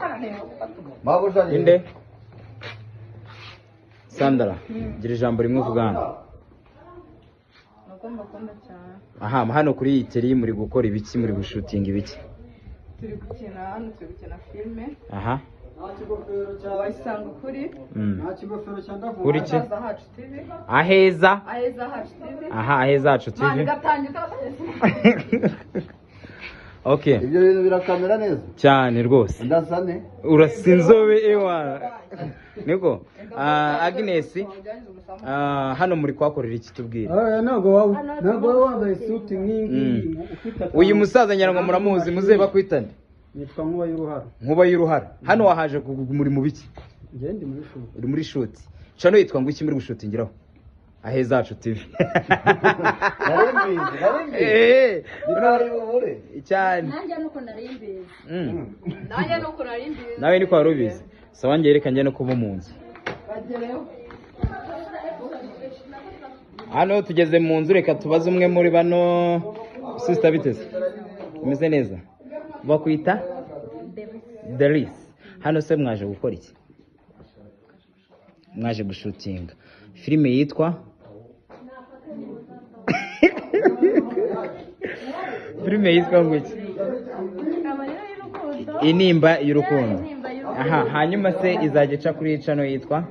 Ari mabuja ari Inde Sandra, gira ijambo rimwe uvuga hano. Nuko mbakunda cyane. Aha hano kuri iyi teri muri gukora ibiki? Muri gushutinga ibiki? Turi gukina hano, turi gukina filime. Wayisanga kuri Kuri ki? Aheza Hacu TV. Aheza. Aheza Hacu TV. Aha, Aheza Hacu Mani TV. gatangira. Okay. Ibyo bintu birakamera neza. Cyane rwose. Ndasa ne? Urasa inzobe ewa niko. Agnes, hano muri kuhakorera iki? Tubwire. Oya, ntabwo waba wambaye isuti nk'iyi ngiyi ngo ufite akantu. Uyu musaza ngira ngo muramuzi, muze bakwitane. Nitwa Nkuba y'Uruhara. Nkuba y'Uruhara, hano wahaje muri mu biki? Njye ndi muri shoot. Uri muri shoot. Channel yitwa ngo iki muri gushutingiraho? Aheza Hacu TV. Nari mbizi, nari mbizi. Bitari bubure. Cyane. Nanjye nuko nari mbizi. Nanjye nuko nari mbizi. Nawe niko wari ubizi. Sawa, njye reka njye no kuba mu nzu. Bagereho. Hano tugeze mu nzu, reka tubaze umwe muri bano. Sister, biteze? Umeze neza? Bakwita Delis. Hano se mwaje gukora iki? Mwaje gushutinga filime yitwa, filime yitwa ngo iki? Amarira y'urukundo. Intimba y'Urukundo. Intimba y'Urukundo. Aha, hanyuma se izajya ica kuri channel yitwa